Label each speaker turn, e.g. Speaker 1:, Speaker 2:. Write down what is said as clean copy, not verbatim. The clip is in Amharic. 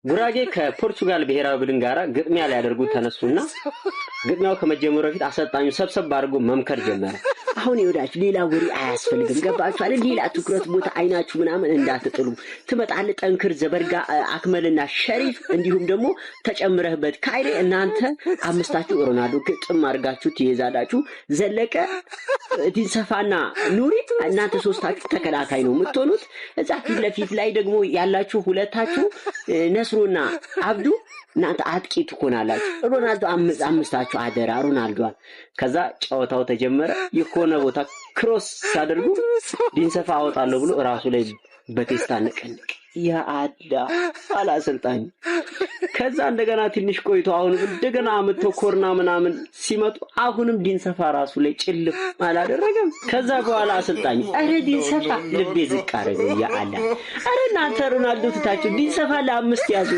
Speaker 1: ጉራጌ ከፖርቹጋል ብሔራዊ ቡድን ጋር ግጥሚያ ሊያደርጉ ተነሱና ግጥሚያው ከመጀመሩ በፊት አሰልጣኙ ሰብሰብ አድርጎ መምከር ጀመረ። አሁን ይወዳችሁ ሌላ ወሬ አያስፈልግም። ገባችሁ አይደል? ሌላ ትኩረት ቦታ አይናችሁ ምናምን እንዳትጥሉ። ትመጣለህ፣ ጠንክር፣ ዘበርጋ፣ አክመልና ሸሪፍ እንዲሁም ደግሞ ተጨምረህበት ካይሬ፣ እናንተ አምስታችሁ ሮናልዶ ግጥም አድርጋችሁ ትይዛላችሁ። ዘለቀ፣ ዲንሰፋና ኑሪ እናንተ ሶስታችሁ ተከላካይ ነው የምትሆኑት። እዛ ፊት ለፊት ላይ ደግሞ ያላችሁ ሁለታችሁ ነስሩና አብዱ እናንተ አጥቂ ትሆናላችሁ። ሮናልዶ አምስታችሁ አደራ ሮናልዶን። ከዛ ጨዋታው ተጀመረ። የሆነ ቦታ cross ሲያደርጉ ዲንሰፋ አወጣለሁ ብሎ እራሱ ላይ በቴስታ ነቀንቅ። ያ አላ አለ አሰልጣኝ። ከዛ እንደገና ትንሽ ቆይቶ አሁንም እንደገና አምጥቶ ኮርና ምናምን ሲመጡ አሁንም ዲንሰፋ ራሱ ላይ ጭልፍ አላደረገም። ከዛ በኋላ አሰልጣኝ ኧረ ዲንሰፋ ልቤ ዝቅ አደረገ። ያ አላ፣ ኧረ እናንተ ሮናልዶ ትታችሁ ዲንሰፋ ለአምስት ያዙ።